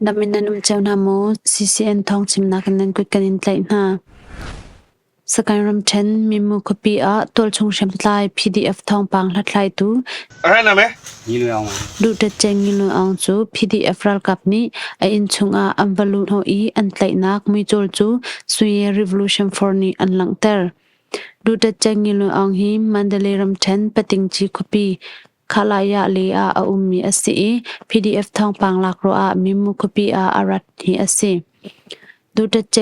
Dam in nan um cio hna maw? CCN thawngchimnak in nan kut kan in tlaih hna. Sagaing ramṭhen Mimu khuapi ah tualchung hriamtlai PDF thawngpang hlathlaitu Duhtet Ngi Aung cu PDF ralkap nih a inn chungah an va luhhnawh i an tlaihnak muicawl cu Sunye Revolution Force nih an langhter. Duhtet Ngi Aung hi Mandalay ramṭhen Patingci khuapi Khalaya le ah a ummi a si i PDF thawngpang lak ruah ah Mimu khuapi ah a rat hi a si. Duhtat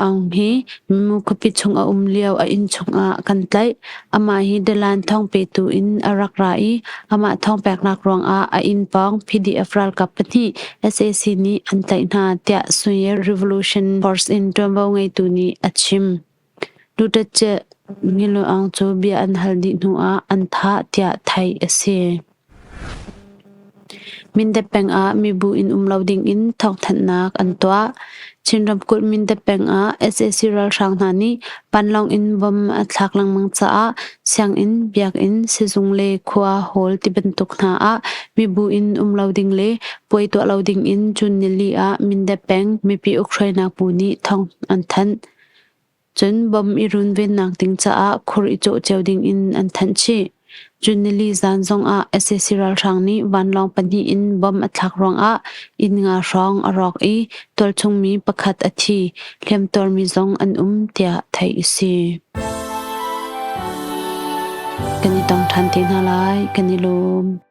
Aung hi Mimu khuapi chung a um lio a inn chungah kan tlaih. Amah hi dalan thawngpetu in a rak ra i amah thawngpeknak ruangah a inn pawng PDF ralkap pahnih sac nih an tlaih hna tiah Sunye Revolution Force in ṭuanvo ngeitu nih a chim. Duhtat Aung cu bia an hal dih hnuah an thah tiah theih a si. Mindat peng ah mibu in um lo dingin thawngthanhnak an tuah. Chin ramkulh Mindat peng ah sac ralhrang hna nih panlong in bom a thlak lengmang caah sianginn, biakinn, sizung le khua hall tibantuk hna ah mibu in um lo ding le puai tuah lo dingin June nili ah Mindat peng mipi ukhruainak bu nih thawng an thanh. Cun bom i runvennak ding caah khur i cawh cio dingin an thanh chih. Cun nili zan zongah sac ralhrang nih vanlawng pahnih in bom a thlak ruangah inn nga hrawng a rawk i tualchung mi pakhat a thi, hliamtuarmi zong an um tiah theih a si. Kan i tong ṭhan te hna lai. Kan i lawm.